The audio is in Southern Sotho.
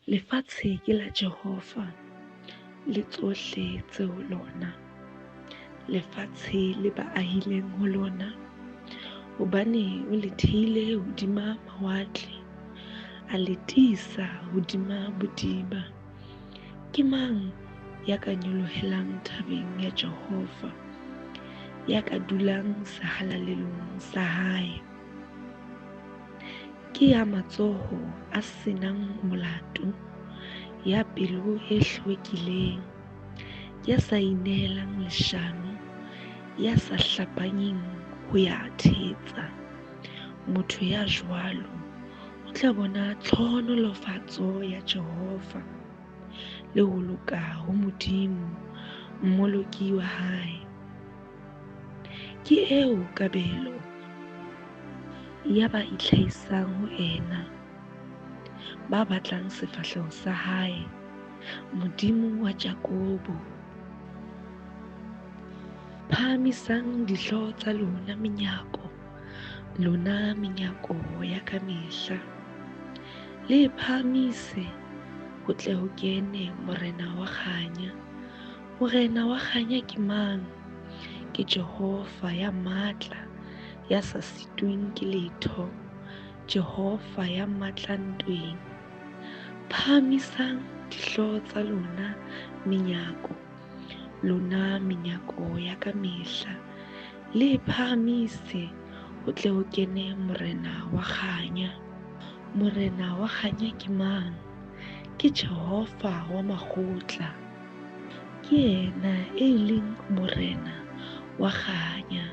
Lefatshe ke la Jehova le tsohle tse ho lona, lefatshe le ba ahileng ho lona, hobane o le theile hodima mawatle, a le tiisa hodima bodiba. Ke mang ya ka nyolohelang thabeng ya Jehova, ya ka dulang sehalalelong sa hae? Ke ya matsoho a se nang molato, ya pelo e hlwekileng, ya sa inehelang leshano, ya sa hlapanyeng ho ya thetsa. Motho ya jwalo o tla bona tlhohonolofatso ya Jehova le ho loka ho Modimo, Mmoloki wa hae. Ke eo kabelo ya ba itlhahisang ho ena, ba batlang sefahleho sa hae, Modimo wa Jakobo. Phahamisang dihlooho tsa lona menyako, lona menyako ya kamehla, le e phahamise, ho tle ho kene Morena wa kganya. Morena wa kganya ke mang? Ke Jehova ya matla, ya sa sitweng ke letho, Jehova ya matla ntweng. Phahamisang dihlooho tsa lona menyako, lona menyako ya kamehla, le e phahamise, ho tle ho kene Morena wa kganya. Morena wa kganya ke mang? Ke Jehova wa makgotla, ke yena e leng Morena wa kganya.